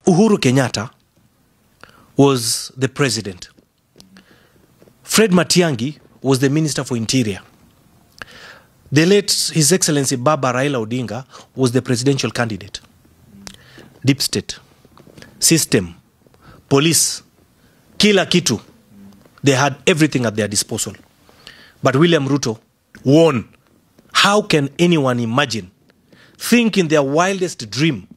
Uhuru Kenyatta was the president. Fred Matiang'i was the minister for interior. The late His Excellency Baba Raila Odinga was the presidential candidate. Deep state, system, police, kila kitu. They had everything at their disposal. But William Ruto won. How can anyone imagine, think in their wildest dream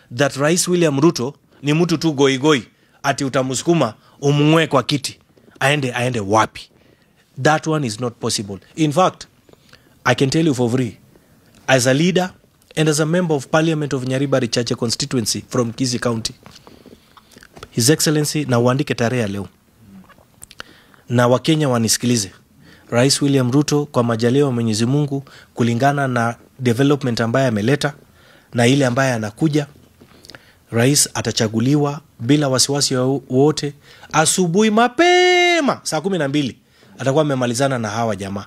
that Rais William Ruto ni mtu tu goigoi ati utamsukuma umng'oe kwa kiti aende wapi? That one is not possible. In fact, I can tell you for free, as a leader and as a member of parliament of Nyaribari Chache constituency from Kisii County, His Excellency, na uandike tarehe ya leo na Wakenya wanisikilize, Rais William Ruto kwa majaliwa ya Mwenyezi Mungu, kulingana na development ambaye ameleta na ile ambaye anakuja, rais atachaguliwa bila wasiwasi wowote. Asubuhi mapema saa 12 atakuwa amemalizana na hawa jamaa.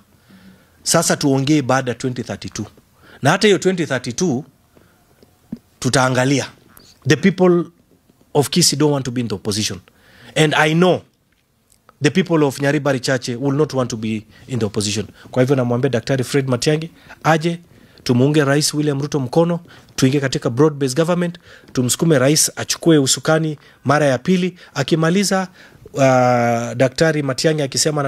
Sasa tuongee baada ya 2032, na hata hiyo 2032 tutaangalia. The people of Kisii don't want to be in the opposition, and I know the people of Nyaribari Chache will not want to be in the opposition. Kwa hivyo namwambia Daktari Fred Matiang'i aje tumuunge Rais William Ruto mkono, tuingie katika broad based government, tumsukume rais achukue usukani mara ya pili. Akimaliza, Daktari Matiang'i akisema